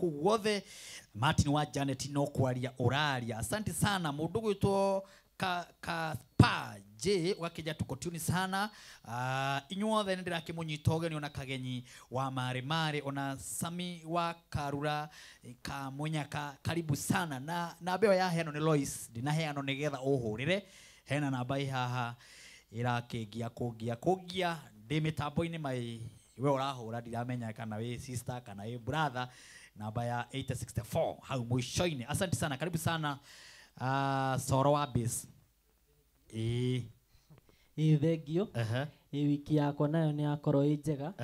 Kũu guothe Martin wa Janet no kwaria ũraria. Asante sana mũndũ gwĩtwo ka ka pa J ũgakĩnja tuko tuni sana. Inyuothe nĩ ndĩrakĩmũnyita ũgeni ona Kagenyi wa Marĩ Marĩ ona Sami wa Karura ka Munyaka, karibu sana. Na namba ĩyo yaheanwo nĩ Lois, ndinaheanwo nĩgetha ũhũrĩre. Hena namba ĩ haha ĩrakĩngia kũngia kũngia ndĩ mĩtambo-inĩ mai we ũrahũra, ndiramenya kana wĩ sister kana wĩ brother. Namba ya 864 hau mũico-inĩ. Asante sana, karibu sana. Soro wa base. Ĩĩ. Ĩ thengio. Ĩ wiki yakwa nayo nĩ yakorwo ĩ njega.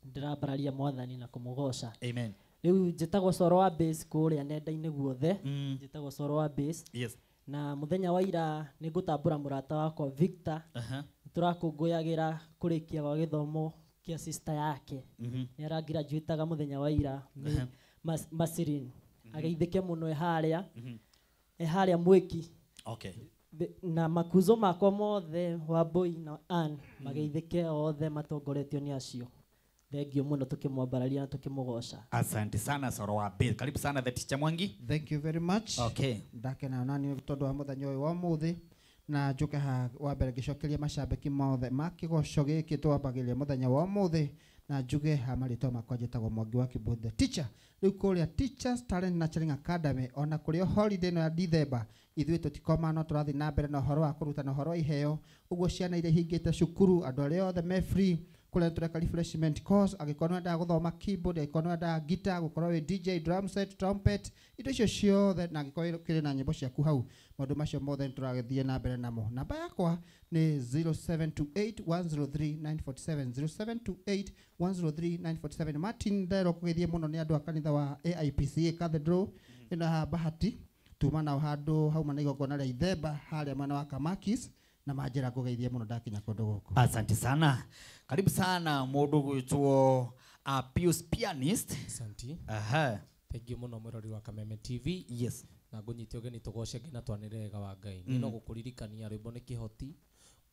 Ndĩrambararia mwathani na kũmũgoca. Amen. Rĩu njĩtagwo Soro wa base kũrĩa nenda-inĩ guothe. Njĩtagwo Soro wa base. Yes. Na mũthenya wa ira nĩ ngũtambũra mũrata wakwa Victor. Nĩtũrakũngũyagĩra kũrĩkia gwa gĩthomo kĩa sister yake. Nĩ aragraduateaga mũthenya wa ira. Masirin. Ageithĩke mũno e harĩa. E harĩa Mwĩki. Okay. Na makuzo makwa mothe Wambui na Ann mageithĩke othe matongoretio nĩ acio. Thengio mũno tukĩmwambararia na tukĩmũgoca. Asante sana Soro wa Bill. Karibu sana the teacher Mwangi. Thank you very much. Okay. Ndakena nani tondu wa muthenya ũyũ wa ũmũthĩ na njuke ha wa mbere ngĩcokeria macambĩki mothe ma kĩgoco gĩkĩ twambagĩrĩria mũthenya wa ũmũthĩ na njuge ha marĩtwa makwa njĩtagwo Mwangi wa Kĩbũth the teacher. Rĩu kũrĩa Teachers Talent Nurturing Academy ona kũrĩa holiday ĩno ya December ithuĩ tũtikoma no tũrathiĩ na mbere na ũhoro wa kũrutana ũhoro wa iheo ũguo ciana iria ihingĩte cukuru andũ arĩa othe me free kũrĩa tũreka refreshment course angĩkorwo nĩ wendaga gũthoma keyboard angĩkorwo nĩ wendaga guitar gũkorwo wĩ DJ drum set trumpet indo icio ciothe na angĩkorwo kĩrĩ na nyĩmbo ciaku hau maũndũ macio mothe nĩ tũragĩthiĩ na mbere namo. Namba yakwa nĩ 0728103947 0728103947. Martin nderwo kũgeithie mũno nĩ andũ a kanitha wa AIPCA Cathedral ĩno haha Bahati tuma nao handũ hauma na igongona rĩa Ithemba harĩa mwena wa Kamakis na manjĩra ngũgeithie mũno ndakinya kũndũ gũkũ. Asante sana. Karibu sana mũndũ gwĩtwo Pius Pianist. Asante. Aha. Thank you mũno mwĩrori wa Kameme TV. Yes. Na ngũnyite ũgeni tũgoce Ngai na twanĩrĩre wega wa Ngai. No gũkũririkania rwĩmbo nĩ kĩhoti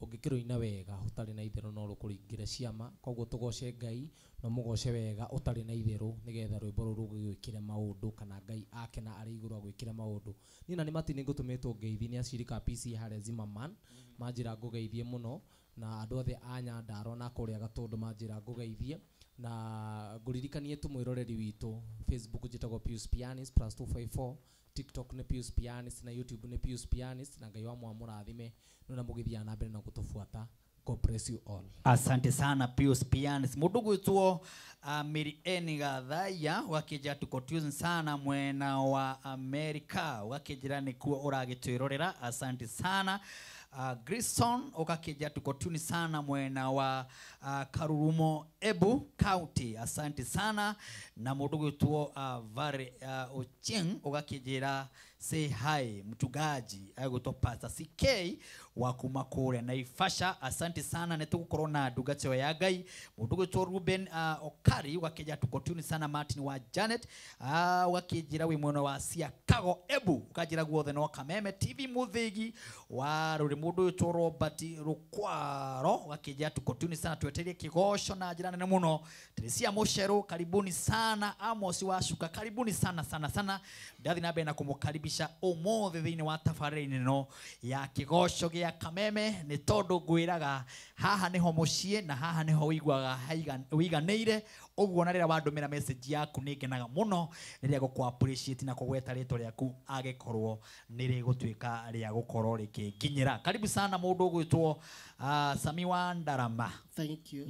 ũngĩkĩrũina wega ũtarĩ na itherũ no rũkũringĩre ciama koguo tũgoce Ngai na mũgoce wega ũtarĩ na itherũ nĩgetha rwĩmbo rũrũ rũgwĩkĩre maũndũ kana Ngai akena arĩ igũrũ agwĩkĩre maũndũ. Niĩ na nĩ Martin ngũtũmĩtwo ngeithi nĩ acirika a PC harĩa Zimmerman manjĩra ngũgeithie mũno na andũ othe a Nyandarua na kũrĩa Gatũndũ manjĩra ngũgeithie na ngũririkanie tu mwĩroreri witũ Facebook njĩtagwo Pius Pianist +254 TikTok nĩ Pius Pianist na YouTube nĩ Pius Pianist na Ngai wa mwamũrathime nona mũgĩthiaga na mbere na gũtũbuata. God bless you all. Asante sana Pius Pianist. Mũndũ gwĩtwo Mary N Gathaiya ũgakĩnjĩra tuko tune sana mwena wa America ũgakĩnjĩra nĩkuo ũragĩtwĩrorera. Asante sana. Grison ũgakĩnjĩra tuko tune sana mwena wa Karurumo Ebu County. Asante sana. Na mũndũ gwĩtwo Vare Ochieng ũgakĩnjĩra say hi mchungaji agũtwo Pastor CK wa kuma kũrĩa Naivasha. Asante sana. Nĩ tũgũkorwo na ndungata ya Ngai mũndũ gwĩtwo Ruben Okari ũgakĩnjĩra tuko tune sana Martin wa Janet ũgakĩnjĩra wĩ mwena wa Siakago Ebu ũkanjĩra guothe no Kameme TV Mũthĩgi wa rũrĩ mũndũ wĩtwo Robert Rukwaro ũgakĩnjĩra tuko tune sana twetereire kĩgoco na njĩra nene mũno. Teresia Mũcerũ karibuni sana. Amos wa Shuka karibuni sana sana sana. Ndathi na mbere na kũmũkaribisha ũmũthĩ thĩinĩ wa tabarĩra-inĩ ĩno ya kĩgoco gĩa Kameme nĩ tondũ ngwĩraga haha nĩho mũciĩ na haha nĩho ũiguaga ũiganĩire ũguo na rĩrĩa wandũmĩra message yaku nĩ ngenaga mũno rĩrĩa ngũkũ appreciate na kũgweta rĩtwa rĩaku agĩkorwo nĩ rĩgũtuĩka rĩa gũkorwo rĩkĩnginyĩra. Karibu sana mũndũ ũgwĩtwo Sami wa Ndarama. Thank you.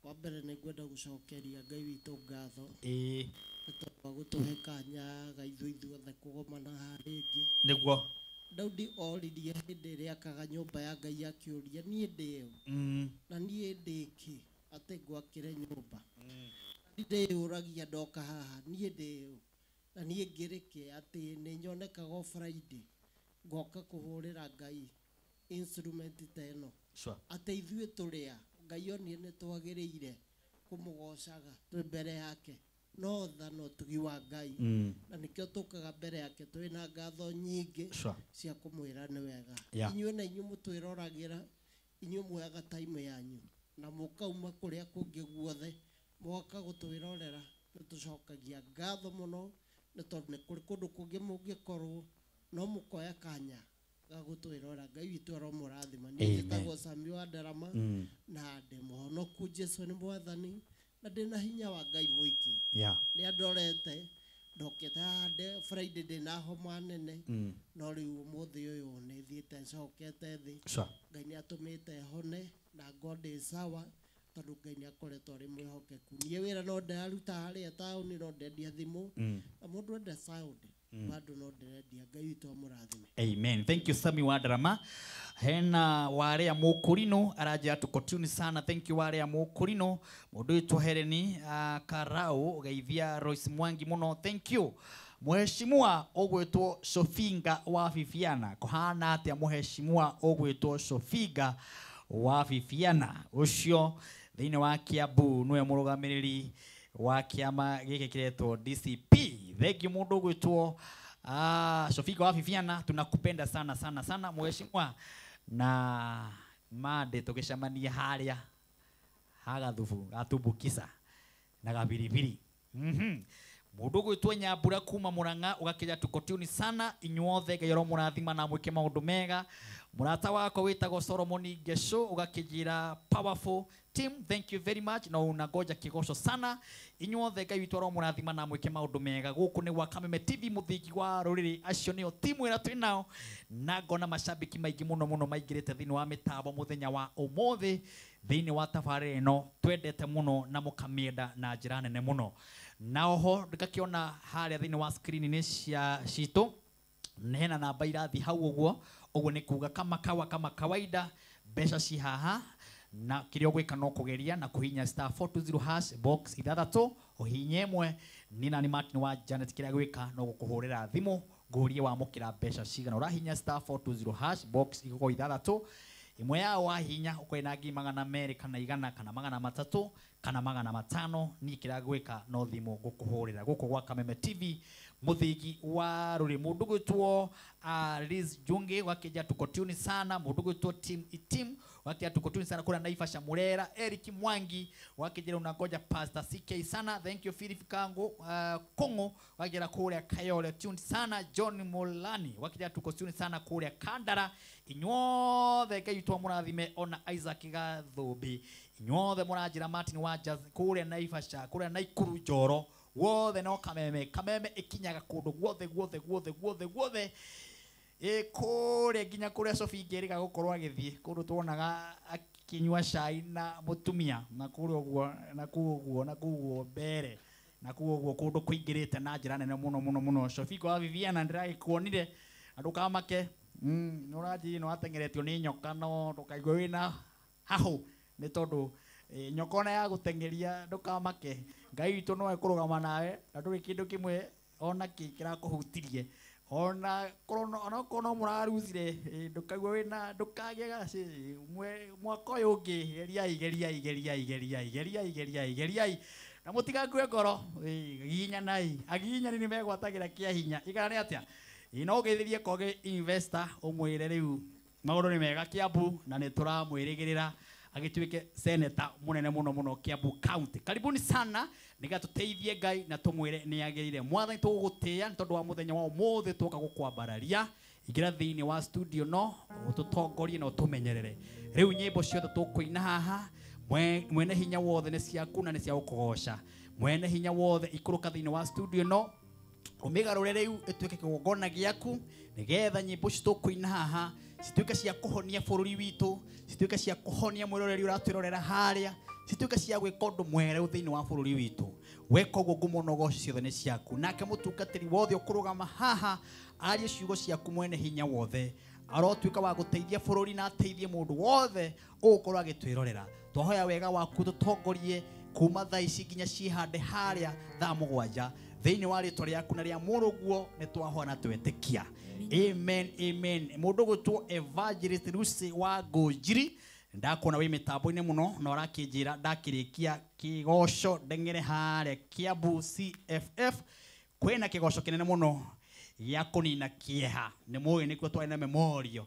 Wa mbere nĩ ngwenda gũcokeria Ngai witũ ngatho. Ĩĩ. Nĩ tondũ wa gũtũhe kanya ga ithuĩ ithuothe kũgomana haha rĩngĩ. Nĩguo. Daudi oririe hĩndĩ ĩrĩa akaga nyũmba ya Ngai akĩũria niĩ ndĩ ũ? Na niĩ ndĩ kĩ atĩ ngwakĩre nyũmba? Ndĩyũragia ndoka haha niĩ ndĩ ũ? Na niĩ ngĩrĩ kĩ atĩ nĩ nyonekaga o Friday ngoka kũhũrĩra Ngai instrument ta ĩno. Sure. Atĩ ithuĩ tũrĩ a Ngai onire nĩ twagĩrĩire kũmũgocaga twĩ mbere yake no tha no ũtugi wa Ngai. Na nĩkĩo tũkaga mbere yake twĩna ngatho nyingĩ Sure. cia kũmwĩra nĩ wega. Yeah. Inyuĩ na inyuĩ mũtwĩroragĩra inyuĩ muoyaga time yanyu na mũkauma kũrĩa kũngĩ guothe mũgoka gũtwĩrorera Nĩ tũcokagia ngatho mũno nĩ tondũ nĩ kũrĩ kũndũ kũngĩ mũngĩkorwo no mũkoya kanya ga gũtwĩrora. Ngai witũ aromũrathima. Niĩ Amen. njĩtagwo Sami wa Ndarama na ndĩ mũhonoku, Jesũ nĩ mwathani na ndĩna hinya wa Ngai mũingĩ. Nĩ andorete ndokĩte haha Friday ndĩna homa nene no rĩu ũmũthĩ ũyũ nĩ thiĩte ncokete thĩ. Ngai nĩ atũmĩte hone na ngorwo ndĩ sawa tondũ Ngai nĩ akoretwo arĩ mwĩhokeku. Niĩ wĩra no ndĩraruta harĩa taũni, no ndendia thimũ na mũndũ enda sound bado no ndĩrendia. Ngai witũ amũrathime. Amen. Thank you Sami wa Ndarama. Hena warea Mukurino araja tuko tune sana. Thank you warea Mukurino. Mundu witũ Hereni Karau geithia Royce Mwangi muno. Thank you. Mheshimiwa ogwetwo Sofinga wa Fifiana. Kuhana atia mheshimiwa ogwetwo Sofinga wa Fifiana. Ucio thiini wa Kiambu niwe murugamiriri wa kiama giki kiretwo DCP. Thank you mundu ogwetwo Sofinga wa Fifiana, tunakupenda sana sana sana mheshimiwa. Na mande tugicemania haria hagathubu gatumbukisa na gabiribiri. Mundu gwitwo Nyambura kuma Murang'a ugakija tuko tune sana inyuothe. Ngai aromũrathima na mwike maundu mega. Murata wakwa witagwo Solomon Ngesho ugakijira powerful team, thank you very much. Na unangoja kigoco sana inyuothe. Ngai witũ aromũrathima na mwike maundu mega. Guku ni gwa Kameme TV, muthingi wa ruriri. Acio nio timu ira twi nao na ngona mashabiki maingi muno muno maingirite thiini wa mitambo muthenya wa umuthi thiini wa tabarĩra ĩno twendete muno na mũkamienda na njĩra nene muno. Na oho ngakiona harĩa thĩinĩ wa screen-inĩ cia citũ hena namba irathi hau ũguo. Ũguo nĩ kuga kama kawa kama kawaida mbeca ci haha na kĩrĩa ũgwĩka no kũgeria na kũhihinya star 420 hash box ithathatũ ũhihinye ĩmwe. Niĩ na nĩ Martin wa Janet, kĩrĩa gwĩka no gũkũhũrĩra thimũ ngũrie wamũkĩra mbeca cigana. Ũrahihinya star 420 hash box igũkorwo ithathatũ ĩmwe yao wahihinya ũkorwo na ngiri 200 kana 100 kana 300 kana 500. Niĩ kĩrĩa gwĩka no thimũ ngũkũhũrĩra gũkũ gwa Kameme TV muthingi wa rũrĩ. Mũndũ gwĩtwo Liz Junge wakija tuko tune sana. Mũndũ gwĩtwo Team Itim wakija tuko tune sana. Kuna Naivasha Murera, Eric Mwangi wakijira unangoja Pastor CK sana. Thank you Philip Kango Kongo wakijira kule Kayole tune sana. John Molani wakija tuko tune sana kule Kandara. Inyuothe Ngai witũ amũrathime. Ona Isaac Gathumbi inyuothe mũranjĩra Martin wa Jazz kule Naivasha kule Naikuru Njoro wothe no Kameme. Kameme ikinyaga kundu guothe guothe guothe guothe guothe kũrĩa nginya kũrĩa Sophie Ngĩrĩga gũkorwo agĩthiĩ kũndũ tuonaga akinyua cai na mũtumia na kũrĩa ũguo na kũu ũguo na kũu ũguo mbere na kũu ũguo kũndũ kũingĩrĩte na njĩra nene mũno mũno mũno. Sophie wa Viviana ndĩragĩkuonire na ndũkamake nĩ ũranjĩrire nĩ wateng'eretio nĩ nyoka no ndũkaigue wĩna hahũ nĩ tondũ nyoka ona ya gũteng'eria ndũkamake. Ngai witũ no ekũrũgama nawe na ndũrĩ kĩndũ kĩmwe ona kĩ kĩrakũhutirie ona korwo no mũrarucire ndũkaigua wĩna ndũkagĩe gacĩ mwaka ũyũ ũngĩ. Geriai geriai geriai geriai geriai geriai geriai na mũtigakue ngoro. Giginyanai agiginyani nĩ megwatagĩra kĩa hinya. Igana nĩ atĩa no ũgeithirie Kogi investor ũmwĩre rĩu maũndũ nĩ mega Kiambu na nĩ tũramwĩrĩgĩrĩra agĩtuĩke senator mũnene mũno mũno Kiambu County. Karibuni sana nĩgetha tũteithie Ngai na tũmwĩre nĩ agĩrĩire. Mwathani tũgũgũtĩĩa nĩ tondũ wa mũthenya wa ũmũthĩ twoka gũkwambararia. Ingĩra thĩinĩ wa studio no ũtũtongorie na ũtũmenyerere. Rĩu nyĩmbo ciothe tũkũina haha mwene hinya wothe nĩ ciaku na nĩ cia gũkũgoca. Mwene hinya wothe ikũrũka thĩinĩ wa studio no ũmĩgarũre rĩu ĩtuĩke kĩgongona gĩaku nĩgetha nyĩmbo ici tũkũina haha cituĩke cia kũhonia bũrũri witũ, cituĩke cia kũhonia mwĩroreri ũratwĩrorera harĩa, cituĩke cia gwĩka ũndũ mwerũ thĩinĩ wa bũrũri witũ. Weka ũguo ngumo na ũgoci ciothe nĩ ciaku. Nake mũtungatĩri wothe ũkũrũgama haha arie ciugo ciaku mwene hinya wothe arotuĩka wa gũteithia bũrũri na ateithie mũndũ wothe ũgũkorwo agĩtwĩrorera. Twahoya wega waku tũtongorie kuma thaa ici nginya ciĩhande harĩa thaa 7 thĩinĩ wa rĩtwa rĩaku na rĩa mũrũguo nĩ twahoya na twetĩkia. Amen, amen. Mũndũ gwĩtwo Evangelist Lucy wa Ngũnjiri ndakuona wĩ mĩtambo-inĩ mũno na ũrakĩnjĩra ndakĩrĩkia kĩgoco ndeng'ere harĩa Kiambu CFF kwĩna kĩgoco kĩnene mũno gĩa kũnina kĩeha. Nĩ mũĩ nĩkuo twarĩ na memorial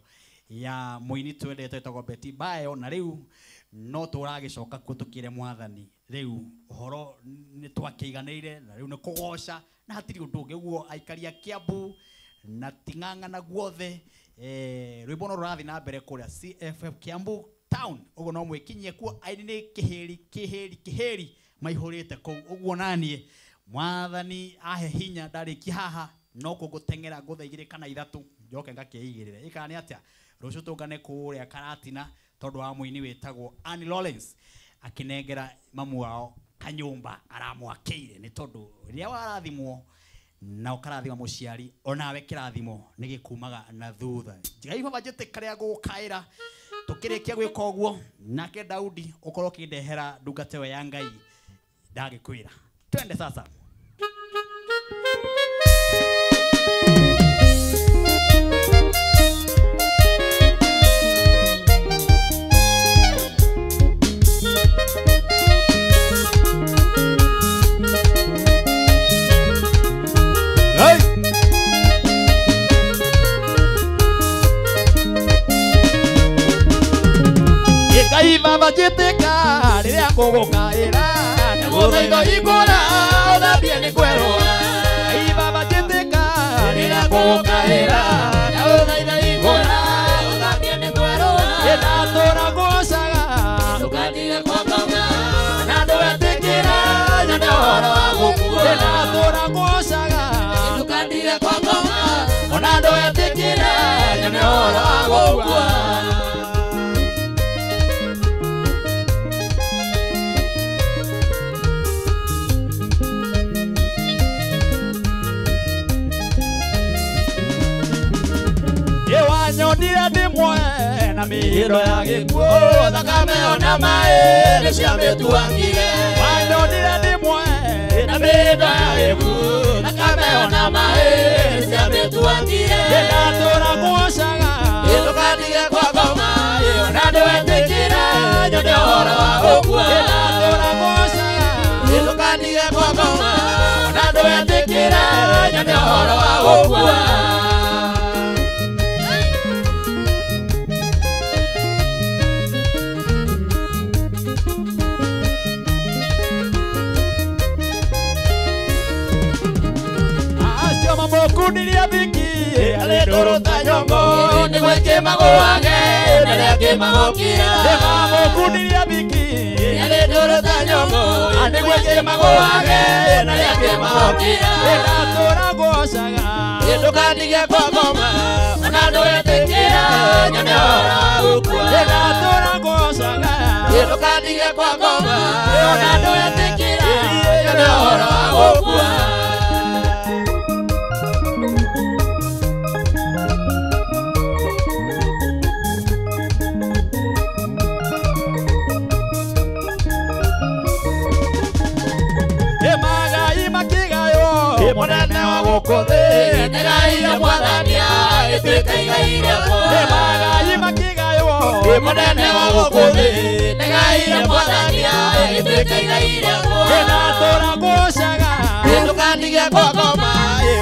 ya mũini twendete wĩtagwo Betty Bayo na rĩu No tũragĩcoka kuo tũkĩre mwathani rĩu ũhoro nĩ twakĩiganĩire na rĩu nĩ kũgoca na hatirĩ ũndũ ũngĩ ũguo aikari a Kiambu na ting'ang'ana guothe rwĩmbo no rũrathiĩ na mbere kũrĩa CFF Kiambu town ũguo no mwĩkinyie kuo aini nĩ kĩhĩri kĩhĩri kĩhĩri maihũrĩte kũu ũguo naniĩ mwathani ahe hinya ndarĩkia haha no kũngũteng'era ngũtha igĩrĩ kana ithatũ njoke ngakĩigĩrĩre ĩkana nĩ atĩa rũciũ tũngane kũrĩa Karatina tondũ wa mũini wĩtagwo Annie Lawrence akinengera mamu wao kanyũmba aramwakĩire nĩ tondũ rĩrĩa warathimwo na ũkarathima mũciari onawe kĩrathimo nĩ gĩkumaga na thutha. Ngai baba njĩtĩka rĩa gũgũkaĩra tũkĩrĩkia gwĩka ũguo nake Daudi ũkorwo ũkĩndehera ndungata ĩyo ya Ngai ndagĩkwĩra twende sasa. Ngai baba njĩtĩka rĩrĩa ngũgũkaĩra ndagũthaitha hingũra ũthambie nĩ kwerũha. Ngai baba njĩtĩka rĩrĩa ngũgũkaĩra ndagũthaitha hingũra ũthambie nĩ kwerũha. Ndatũra ngũcaga ndũkandige kwangoma na ndũgetĩkĩra nyone ũhoro wa gũkua. Ndatũra ngũcaga ndũkandige kwangoma ona ndũgetĩkĩra nyone ũhoro wa gũkua. Wanyonire ndĩ muoe na mĩhĩro ya gĩkuũ thakame ona maĩ nĩciamĩtuangire. Wanyonire ndĩ muoe na mĩhĩro ya gĩkuũ thakame ona maĩ nĩciamĩtuangire. Ndatũra ngũcaga ndũkandige kwangoma ona ndũgetĩkĩre nyone ũhoro wa gũkua. Ndatũra ngũcaga ndũkandige kwangoma ona ndũgetĩkĩre nyone ũhoro wa gũkua. Makundiria thiki arĩ ndũrũ ta nyongo nĩguo ĩkĩmagũage na rĩrĩa kĩmagũkira. Mamũkundiria thiki arĩ ndũrũ ta nyongo nĩguo ĩkĩmagũage na rĩrĩa kĩmagũkira. Ndatũra ngũcaga ndũkandige kwangoma ona ndũgetĩkĩra nyone ũhoro wa gũkua. Ndatũra ngũcaga ndũkandige kwangoma ona ndũgetĩkĩra nyone ũhoro wa gũkua. Mũnene wa gũkũ thĩ nĩ Ngai mwathani ĩtuĩke igai rĩakwa. Magai makĩgaywo mũnene wa gũkũ thĩ nĩ Ngai mwathani ĩtuĩke igai rĩakwa. Ndatũra ngũcaga ndũkandige kwangoma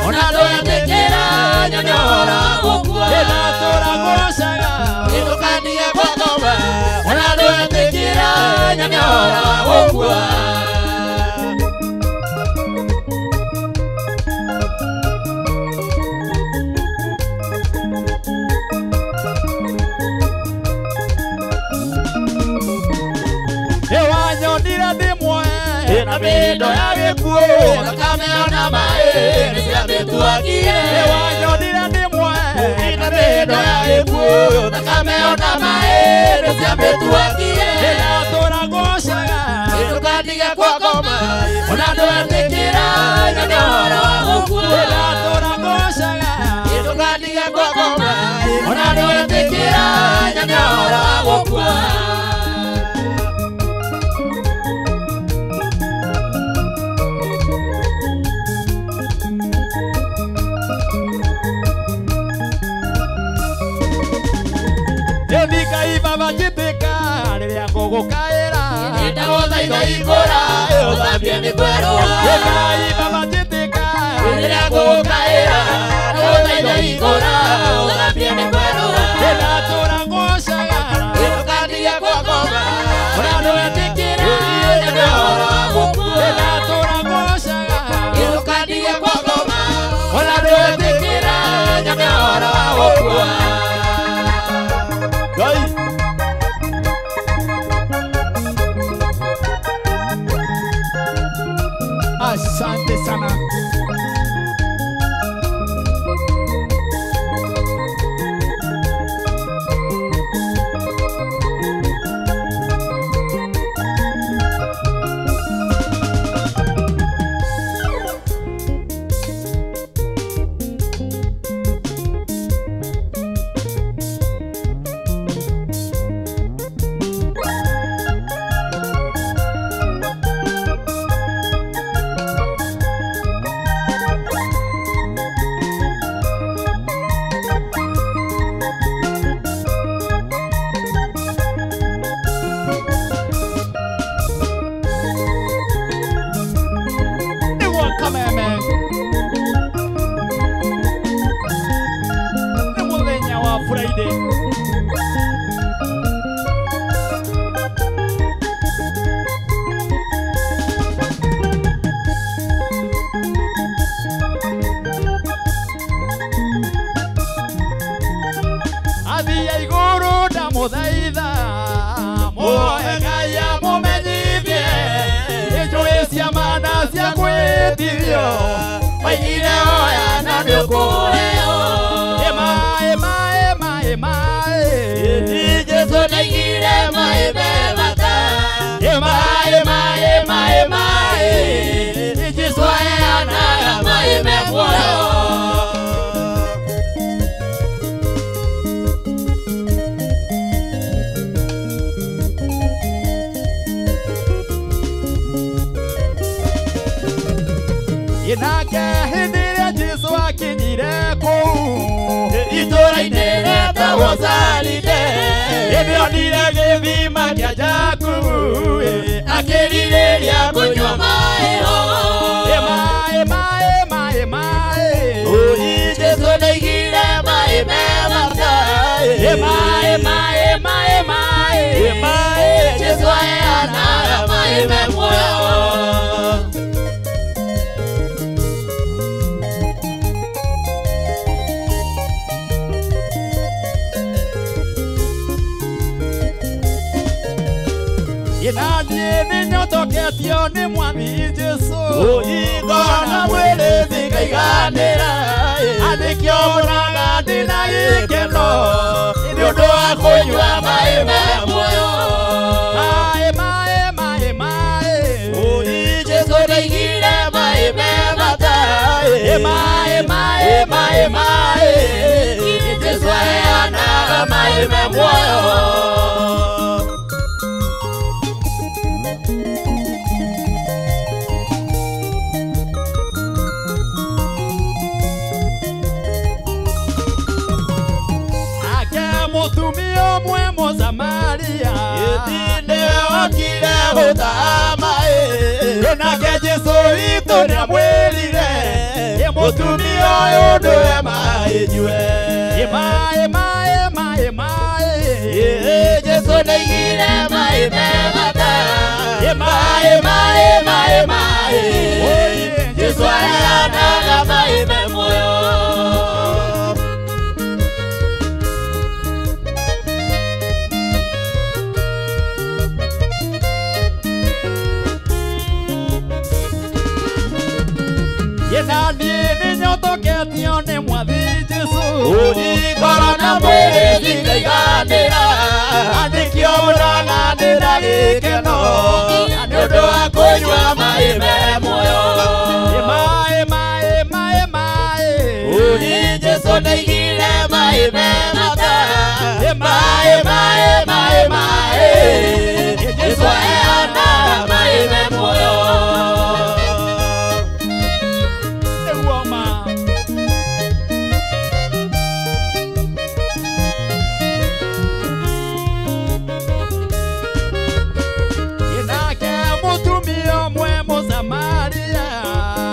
ona ndũgetĩkĩra nyone ũhoro wa gũkua. Ndatũra ngũcaga ndũkandige kwangoma ona ndũgetĩkĩra nyone ũhoro wa gũkua. Wanyonire ndĩ muoe na mĩhĩndo ya gĩkuũ thakame ona maĩ nĩciamĩtuangire. Wanyonire ndĩ muoe na mĩhĩndo ya gĩkuũ thakame ona maĩ nĩciamĩtuangire. Ndatũra ngũcaga ndũkandige kwangoma ona ndũgetĩkĩra nyone ũhoro wa gũkua. Ndatũra ngũcaga ndũkandige kwangoma ona ndũgetĩkĩra nyone ũhoro wa gũkua. Ngai baba njĩtĩka rĩrĩa ngũgũkaĩra ndagũthaitha hingũra ũthambie nĩ kwerũha. Ngai baba njĩtĩka rĩrĩa ngũgũkaĩra ndagũthaitha hingũra ũthambie nĩ kwerũha. Ndatũra ngũcaga ndũkandige kwangoma ũbatithio Waigire oya na nĩũkũheo Maĩ maĩ maĩ maĩ Jesu nĩaigire maĩ me bata Maĩ maĩ maĩ maĩ Jesu aheanaga maĩ me muoyo Nake hĩndĩ ĩrĩa Jesu akinyire kũu itũũra-inĩ rĩetagwo Salime nĩonire gĩthima kĩa Jakubu akĩrirĩria kũnyua maĩ ho Maĩ maĩ maĩ maĩ Jesu nĩaigire maĩ me bata Maĩ maĩ maĩ maĩ Jesu aheanaga maĩ me muoyo Naniĩ nĩnyotoketio nĩ Mwathi Jesu Ngoro na mwĩrĩ cingaiganĩra Nĩkĩo ũroona ndĩna gĩkeno Nĩ ũndũ wa kũnyua maĩ me muoyo Maĩ maĩ maĩ maĩ Jesu nĩaigire maĩ me bata Maĩ maĩ maĩ maĩ Jesu aheanaga maĩ me muoyo Mũtumia ũmwe Mũsamaria nĩokire gũtaha maĩ Nake Jesu witũ nĩamwĩrire Mũtumia ũyũ ndũhe maĩ nyue Maĩ maĩ maĩ maĩ Jesu nĩaigire maĩ me bata Maĩ maĩ maĩ maĩ Jesu aheanaga maĩ me muoyo Naniĩ nĩnyotoketio nĩ Mwathi Jesu Ngoro na mwĩrĩ cingaiganĩra Nĩkĩo ũrona ndĩna gĩkeno Nĩ ũndũ wa kũnyua maĩ me muoyo Maĩ maĩ maĩ maĩ Jesu nĩaigire maĩ me bata Maĩ maĩ maĩ maĩ Jesu aheanaga maĩ me muoyo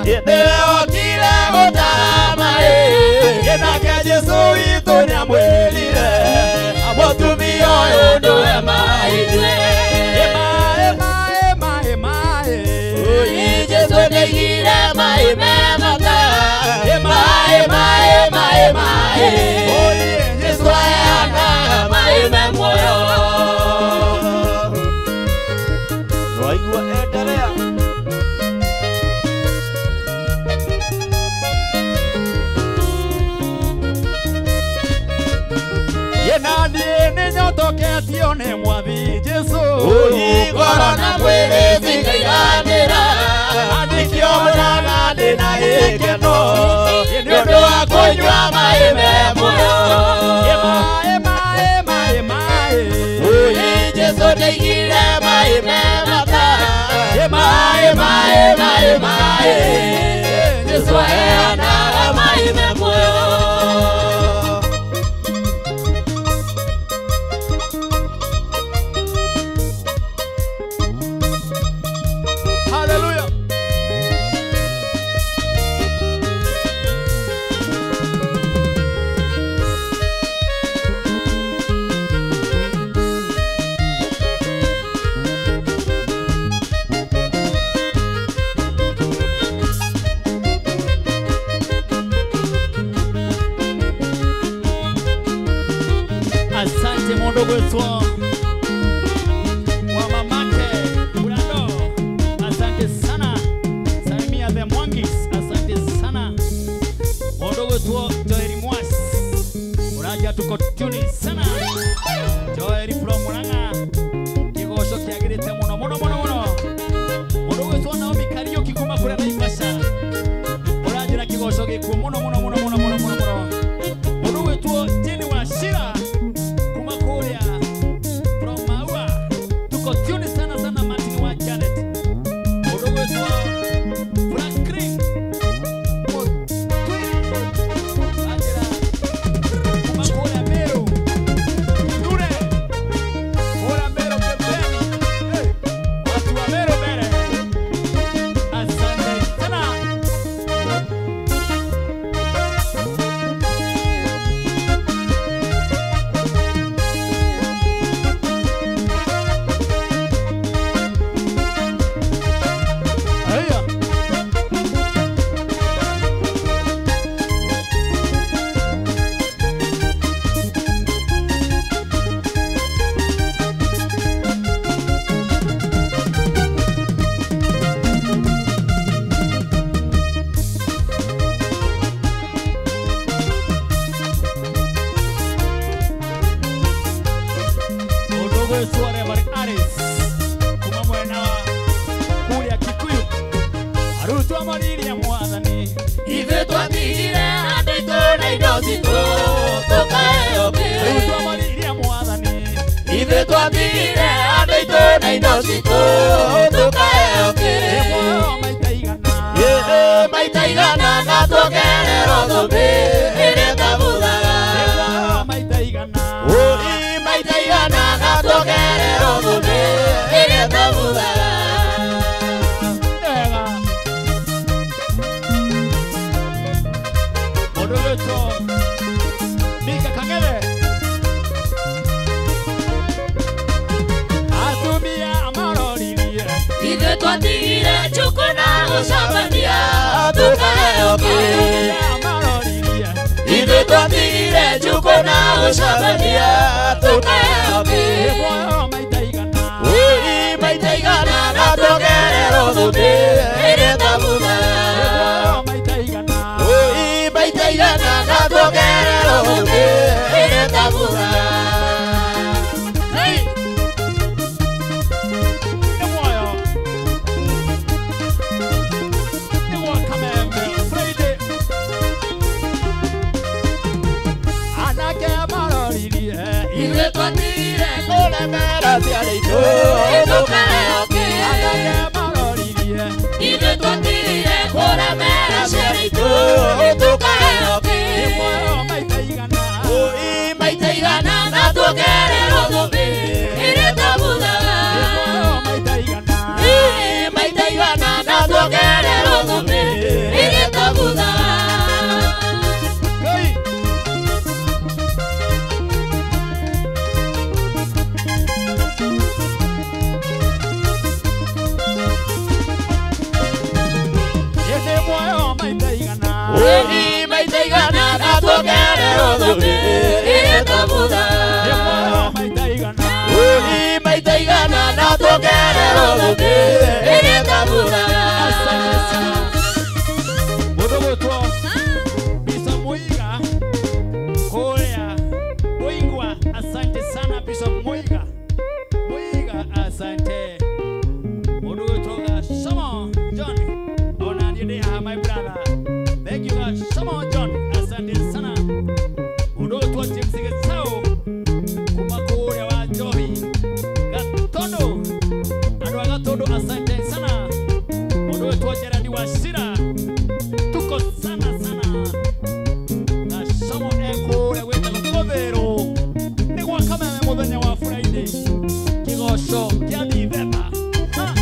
Nĩokire gũtaha maĩ Nake Jesu witũ nĩamwĩrire Mũtumia ũyũ ndũhe maĩ nyue Maĩ maĩ maĩ maĩ Jesu nĩaigire maĩ me bata Maĩ maĩ maĩ maĩ Jesu aheanaga maĩ me muoyo Waigua endelea Naniĩ nĩnyotoketio nĩ Mwathi Jesu Ngoro na mwĩrĩ cingaiganĩra Nĩkĩo ũrona ndĩna gĩkeno Nĩ ũndũ wa kũnyua maĩ me muoyo Maĩ maĩ maĩ maĩ Jesu nĩaigire maĩ me bata Maĩ maĩ maĩ maĩ Jesu aheanaga maĩ me muoyo Hallelujah. Asante mundu wetu wa mamake Urando, asante sana. Salimia the Mwangis. Tuko tuni sana. Joel from Murang'a. Kigoco kiagirite muno muno muno muno. Mundu gwitwo Naomi Kariuki kuma kuria Naivasha. Uranjira kigoco gikuo muno muno muno muno muno muno muno. Mundu gwitwo Jane Wachira kuma kuria from Maua. Tuko tuni sana sana Martin wa Janet. Mundu gwitwo Franklin Anjira kuma kuria Meru. Ture. Kuria Meru pembeni. Hey. Watu wa Meru mbele. Asante sana. Haya. Mundu gwitwo Reverend Alice kuma mwena wa kuria Kikuyu. Arutwo moririe Mwathani. Ithuĩ twatigire andũ aitũ na indo citũ tũkaheo kĩ? Arutwo moririe Mwathani. Ithuĩ twatigire andũ aitũ na indo citũ tũkaheo kĩ? Ĩ muoyo maita igana. Ĩ maita igana na tuongererwo thũmbĩ ĩrĩa Ĩ ĩtabuthaga. muoyo maita igana. Ĩ maita igana na tuongererwo thũmbĩ ĩrĩa ĩtabuthaga. Wega. Mundu gwitwo Mika Kang'ethe. Atumia maroririe. Ithuĩ twatigire njukũ na gũcambania tũkaheo kĩ? Atumia maroririe. Ithuĩ twatigire njukũ na gũcambania tũkaheo kĩ? Ĩ muoyo maita igana. Ĩ maita igana na tuongererwo thũmbĩ ĩrĩa Ĩ ĩtabuthaga. muoyo maita igana. Ĩ maita igana na tuongererwo thũmbĩ ĩrĩa ĩtabuthaga. Hey! Nĩ muoyo. Nĩ gwa Kameme Friday. Anake maroririe. Ithuĩ twatigire kũremera ciana itũ tũkaheo kĩ? Anake maroririe. Ithuĩ twatigire kũremera ciana itũ tũkaheo kĩ? Ĩ muoyo maita igana. Ĩ maita igana na tuongererwo thũmbĩ ĩrĩa ĩtabuthaga. Ĩ muoyo maita igana. Ĩ maita igana na tuongererwo thũmbĩ ĩrĩa ĩtabuthaga. Hey! Ĩ muoyo maita igana. Ĩ maita igana na tuongererwo thũmbĩ ĩrĩa ĩtabuthaga. Ĩ muoyo maita igana. Ĩ maita igana na tuongererwo thũmbĩ ĩrĩa ĩtabuthaga. Asante sana. Mundu gwitwo Bishop Muiga kuria Muigwa, asante sana Bishop Muiga. Muiga, asante. Mundu gwitwo Gashamo John, ona niĩ ndĩ haha my brother. Thank you Gashamo John, asante sana. Mundu gwitwo James Gĩcaũ kuma kuria wa Njohi Gatundu, andũ a Gatundu asante sana. Mundu witwo Gerard Wachira, tuko sana sana. Gashamo ekũrĩa gwĩtagwo Kũthĩrũ nĩ gwa Kameme mũthenya wa Friday, kĩgoco kĩa Dithemba. Ha!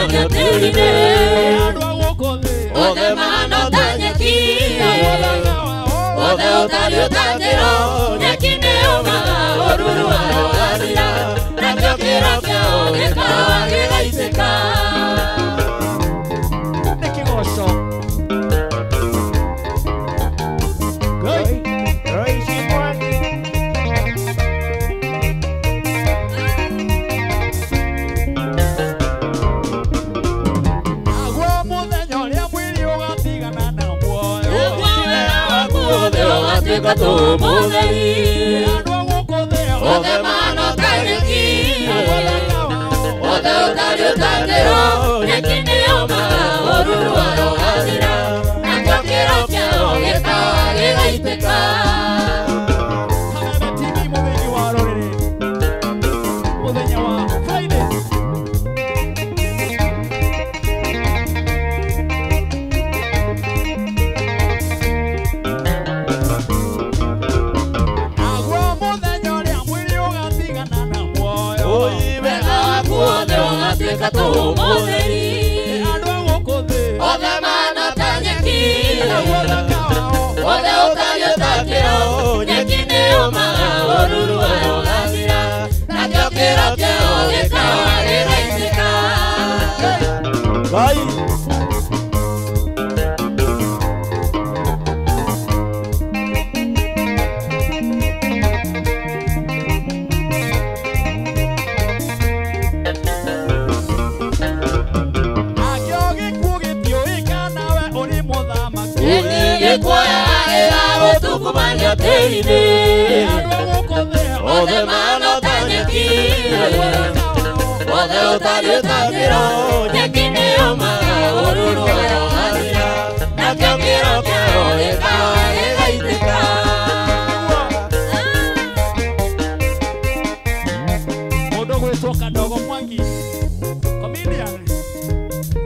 gũtũkumania tĩri-inĩ. Othe mahana ta nyeki, othe ũtariĩ ta kĩro. Nyeki nĩyũmaga, ũruru wayo ũgathira, nakĩo kĩro kĩao gĩkawa gĩgaitĩka. Nĩ kĩgoco. Naguo mũthenya ũrĩa mwĩrĩ ũgatigana na muoyo. Ũguo wĩra waku wothe ũgatuĩka tũhũ mũtheri. Andũ a gũkũ thĩ Othe mahana ta nyeki, othe ũtariĩ ta kĩro. Nyeki nĩyũmaga, ũruru wayo ũgathira, nakĩo kĩro kĩao gĩkawa gĩgaitĩka. Kameme TV mũthingi wa rũrĩrĩ. Mũthenya wa Friday. Naguo mũthenya ũrĩa mwĩrĩ ũgatigana na muoyo. Wega waku wothe ũgatuĩka tũhũ mũtheri. Andũ a gũkũ thĩ Othe mahana ta nyeki, naguo ũthaka wao othe ũtariĩ ta kĩro. Nyeki nĩyũmaga, ũruru wayo ũgathira, nakĩo kĩro kĩao gĩkawa gĩgaitĩka. Nakĩo gĩkuũ gĩtiũĩ kana we ũrĩ mũthamaki. Ĩni gĩkuoya gĩgagũtungumania tĩri-inĩ. Andũ a gũkũ thĩ Othe mahana ta nyeki, othe ũtariĩ ta kĩro. Nyeki nĩyũmaga, ũruru wayo ũgathira, nakĩo kĩro kĩao gĩkawa gĩgaitĩka. Mũndũ gwĩtwo Kadogo Mwangi comedian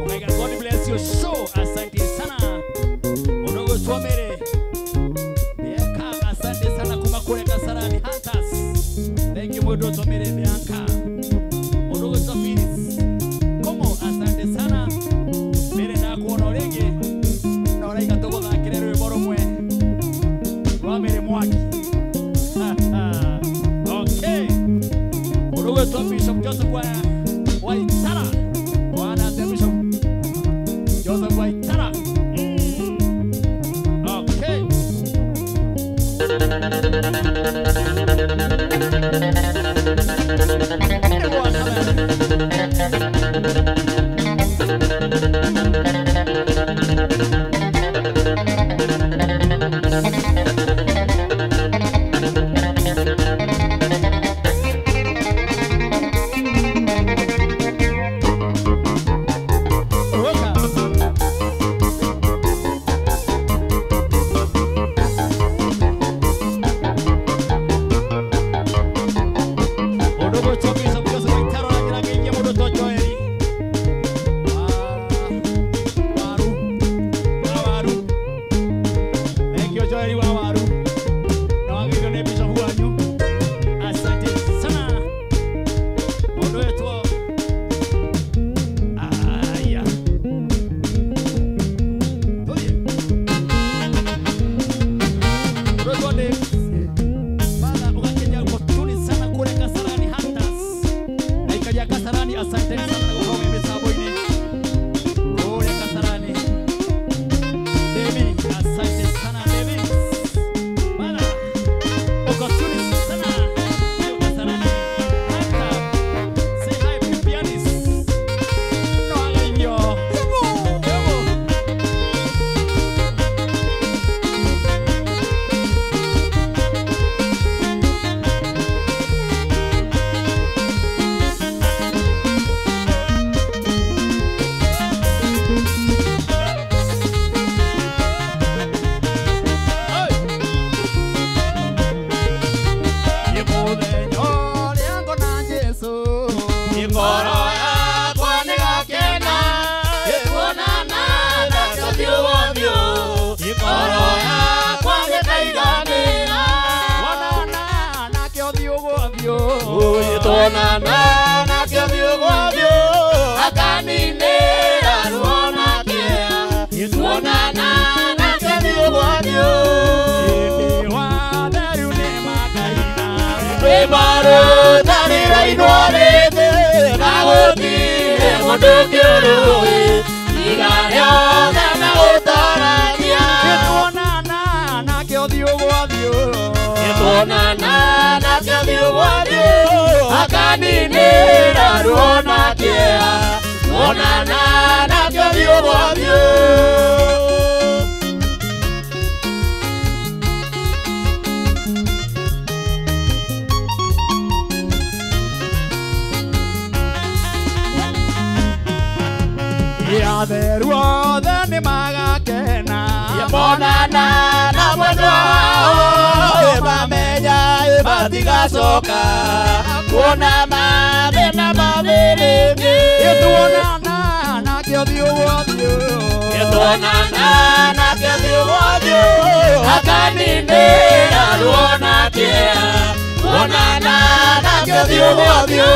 ukaiga God bless you so asante sana. Mũndũ gwĩtwo Mary Bianca asante sana kuma kule Kasarani Hunters. Thank you mũndũ gwĩtwo Mary Bianca. Mũndũ gwĩtwo Phyllis Komo asante sana. Mary ndakuona rĩngĩ na ũraiga tũgũthakĩre rwĩmbo rũmwe rwa Mary Mwangi. Okay. Mũndũ gwĩtwo Bishop Joseph Waitara. Bwana ate Bishop Joseph Waitara. Okay. Nĩguo kamera. Roka. Mũndũ gwĩtwo Bishop Joseph Waitara ũrangira ngeithie mũndũ ũtwo Joeli. Waru. Wa waru. Thank you Joeli wa waru. Na wagĩrĩirwo nĩ Bishop wanyu. Asante sana. Mũndũ wetwo Aya. Tũthiĩ. Mũndũ wetwo Dave. Bana ũgakĩnja ũtuni sana kũrĩa Kasarani Hunters. Na ikaria Kasarani asante sana na gũkorwo wĩ mĩtambo-inĩ. Kũrĩa Kasarani. David, asante sana David. Bana ũkotuni sana kũrĩa Kasarani Hunters. Say hi pianist. No ageithio. Yebo. Ngoro yakwa nĩgakena, gĩkuonana nakĩo ũthiũ wa ũthiũ. Ngoro yakwa nĩkaiganĩra, Wonana nake ũthiũ gwa ũthiũ. tuonana nakĩo ũthiũ gwa ũthiũ. Akaninĩra ũrũĩ tiga rĩothe megũtorania Gĩtuonana nake ũthiũ gwa thiũ Gĩtuonana nake ũthiũ gwa thiũ akaninĩra ruo na kĩeha Tuonana nake ũthiũ gwa thiũ Atheru othe nĩmagakena Monana na mwendwa wao ĩmamenya ĩmatigacoka kuona mathĩna mabĩrĩngĩ Gĩtuonana nake ũthiũ gwa thiũ Gĩtuonana nake ũthiũ gwa thiũ akaninĩra ruo na kĩeha Tuonana nake ũthiũ gwa thiũ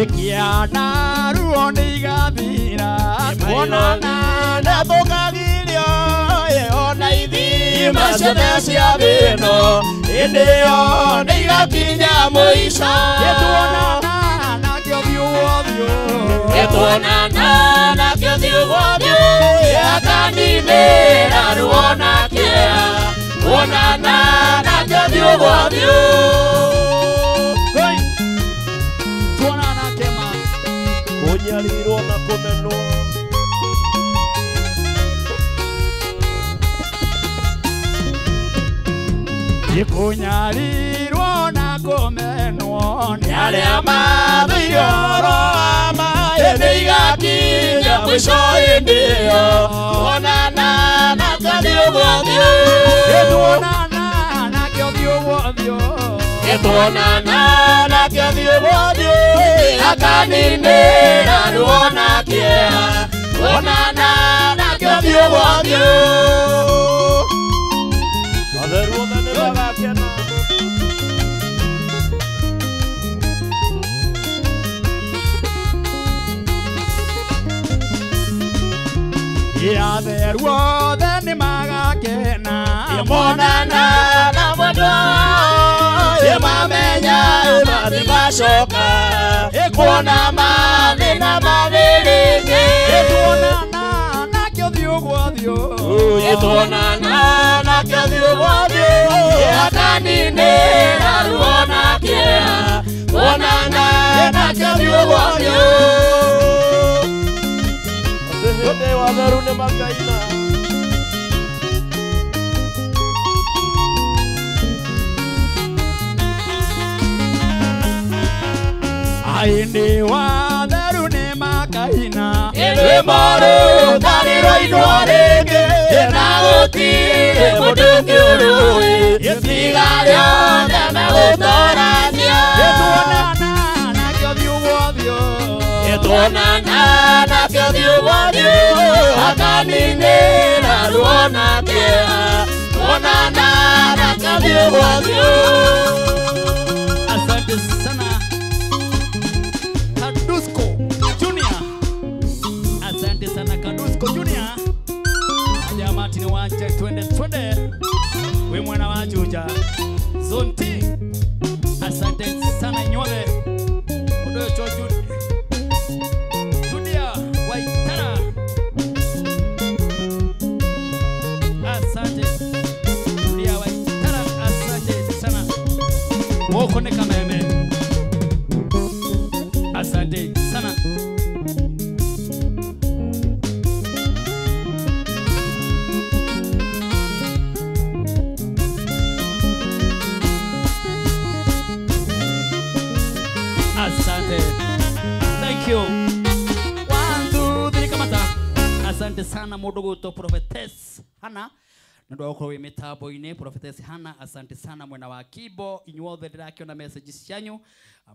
Ikiana ruo nĩigathira Tuonana na tũkagirio ona ithima ciothe cia thĩno hĩndĩ ĩyo nĩigakinya mũico Gĩtuonana nake ũthiũ gwa thiũ Gĩtuonana nake ũthiũ gwa thiũ akaninĩra ruo na kĩeha Tuonana nake ũthiũ gwa thiũ Kũnyarirwo na kũmenwo Gĩkũnyarirwo na kũmenwo nĩ arĩa mathũire ũhoro wa ma hĩndĩ igakinya mũico hĩndĩ ĩyo Tuonana nake ũthiũ gwa thiũ Gĩtuonana nake ũthiũ gwa thiũ Gĩtuonana nake ũthiũ gwa thiũ akaninĩra ruo na kĩeha Tuonana nake ũthiũ gwa thiũ Atheru othe nĩmagakena Atheru othe nĩmagakena Monana na mwendwa wao ĩmamenya ĩmatigacoka kuona mathĩna mabĩrĩngĩ Gĩtuonana nake ũthiũ gwa thiũ Gĩtuonana nake ũthiũ gwa thiũ akaninĩra ruo na kĩeha Tuonana nake ũthiũ gwa thiũ Atĩ hĩndĩ ĩyo atheru nĩmakaina Aini watheru nĩmakaina Rwĩmbo rũtarĩ rwainwo rĩngĩ na gũtirĩ mũndũ ũngĩ ũrũĩ tiga rĩothe megũtorania Gĩtuonana nake ũthiũ gwa thiũ Gĩtuonana nake ũthiũ gwa thiũ akaninĩra ruo na kĩeha Tuonana nake ũthiũ gwa thiũ Asante sana Kadusko Junior. Asante sana Kadusko Junior. Aja Martin Wanche twende twende. We mwana wa Juja. Zone T. Asante sana nyote. Odocho Junior Waitara. Asante Junior Waitara, asante sana. Woko ne kameme. Asante sana. Asante. Thank you. 1 2 3 kamata. Asante sana mudogo to Prophetess Hana. Ndu wa gukorwo wi mitambo-ini Prophetess Hana, asante sana mwena wa Kibo inyuothe ndirakiona messages cianyu.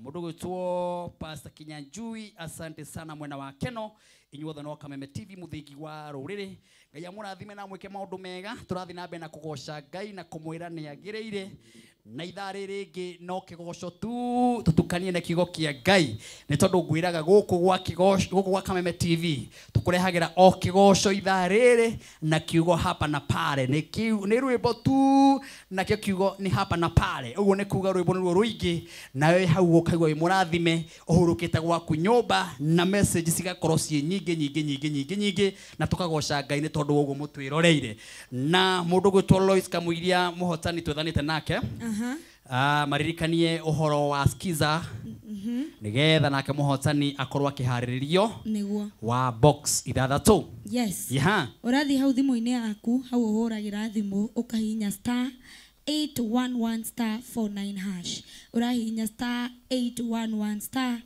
Mundu gwitwo Pastor Kinyanjui, asante sana mwena wa Keno inyuothe no Kameme TV muthingi wa ruriri. Ngai amurathime na mwike maundu mega. Turathi na mbere na kugoca Ngai na kumwira ni agiriire Na ithaa rĩrĩ no kĩgoco tu tũtukanie na kiugo kĩa Ngai nĩ tondũ ngwĩraga gũkũ gwa kĩgoco gũkũ gwa Kameme TV tũkũrehagĩra o kĩgoco ithaa rĩrĩ na kiugo hapa na pale nĩ nĩ rwĩmbo tu nakĩo kiugo nĩ hapa na pale ũguo nĩ kuga rwĩmbo nĩruo rũingĩ nawe hau ũkaigua wĩ mũrathime ũhurũkĩte gwaku nyũmba na message cigakorwo ciĩ nyingĩ nyingĩ nyingĩ nyingĩ nyingĩ na tũkagoca Ngai nĩ tondũ ũguo mũtwĩroreire na mũndũ gwĩtwo Lois Kamuiria mũhotani twethanĩte nake. Maririkanie ũhoro wa skiza nigetha nake mũhotani akorwo akĩharĩrĩrio nĩguo wa box ithathatũ. Yes. Yeah. Ũrathiĩ hau thimũ-inĩ yaku hau ũhũragĩra thimũ ũkahihinya star 811 star 49 hash. Ũrahihinya star 811 star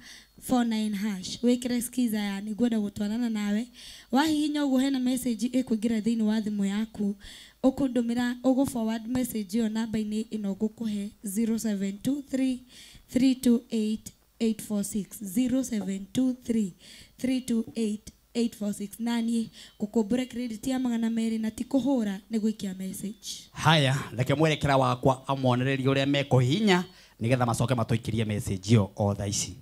49 hash. Wĩkĩre skiza ya nĩngwenda gũtwarana nawe. Wahihinya ũguo hena message ĩkũingĩra thĩinĩ wa thimũ yaku. Ũkũndũmĩra ũgũ forward message ĩyo namba-inĩ ĩno ngũkũhe 0723 328 846 0723 328 846 nani gũkũmbũra credit ya 200 na ti kũhũra nĩ gwĩkia message. Haya, reke mwerekera wakwa amonererie ũrĩa mekũhihinya nĩgetha macoke matũikĩrie message ĩyo o thaa ici.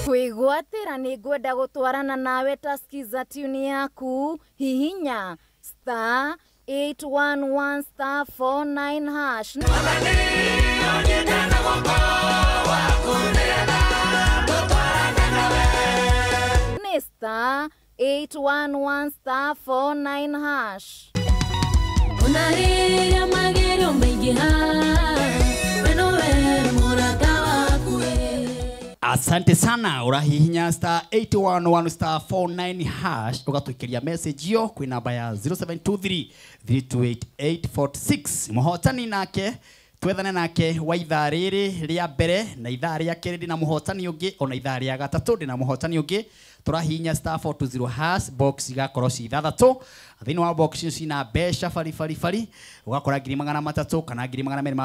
Kwĩgwatĩra nĩ ngwenda gũtwarana nawe ta skiza tune yaku hihinya star 811 star 49 hash. Nĩ star 811 star 49 hash. Onarĩrĩa magerio maingĩha we nowe mũrata waku. Asante sana. Urahihinya star 811 star 49 hash ũgatũikĩria message ĩyo kwĩ namba ya 0723 328 846. Mũhotani nake twethane nake wa ithaa rĩrĩ rĩa mbere na ithaa rĩa kerĩ ndĩna mũhotani ũngĩ ona ithaa rĩa gatatũ ndĩna mũhotani ũngĩ. Tũrahihinya star 420 hash box igakorwo ci ithathatũ thĩinĩ wa box icio cina mbeca bari bari bari ũgakora 300 kana 200.